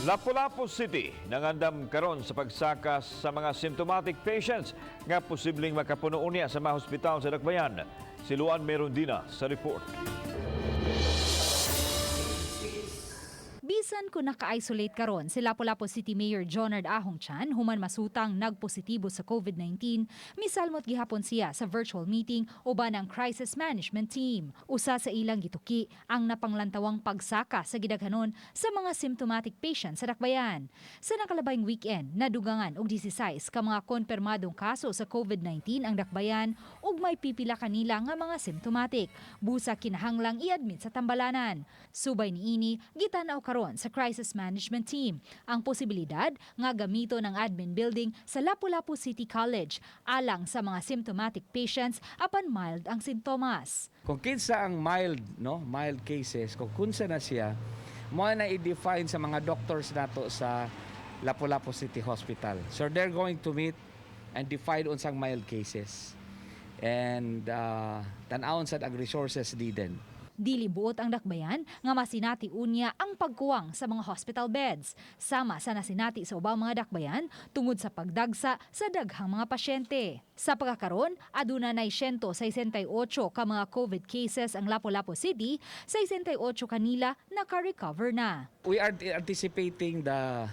Lapu-Lapu City nangandam karon sa pagsaka sa mga symptomatic patients nga posibleng makapuno unya sa mga hospital sa Dakbayan. Si Luan Merondina sa report. Bisan kung naka-isolate karon si Lapu-Lapu City Mayor Jonard Ahong Chan human masutang nagpositibo sa COVID-19, misalmot gihapon siya sa virtual meeting uban ang crisis management team. Usa sa ilang gituki ang napanglantawang pagsaka sa gidaghanon sa mga symptomatic patients sa Dakbayan. Sa nakalabayng weekend, nadugangan og 16 ka mga konfirmadong kaso sa COVID-19 ang Dakbayan ug may pipila kanila nga mga symptomatic. Busa kinahanglang i-admit sa tambalanan. Subay niini, gitan-aw karon sa crisis management team ang posibilidad nga gamito ng admin building sa Lapu-Lapu City College alang sa mga symptomatic patients apan mild ang sintomas. Kung kinsa ang mild, no, mild cases, kung kunsa na siya, mo na i-define sa mga doctors nato sa Lapu-Lapu City Hospital. So they're going to meet and define unsang mild cases. And tan-awon sad ang resources needed. Dili buot ang Dakbayan nga masinati unya ang pagkuwang sa mga hospital beds. Sama sa nasinati sa ubang mga dakbayan tungod sa pagdagsa sa daghang mga pasyente. Sa pagkakaron, aduna nay 168 ka mga COVID cases ang Lapu-Lapu City, 68 kanila naka-recover na. We are anticipating the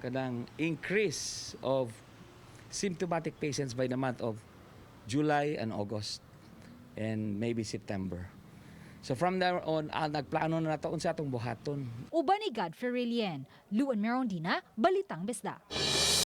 kanang increase of symptomatic patients by the month of July and August and maybe September. So from there on, nagplano na nato unsa atong buhaton. Uban ni Godfrey Relien, Luan Merondina, Balitang Bisdak.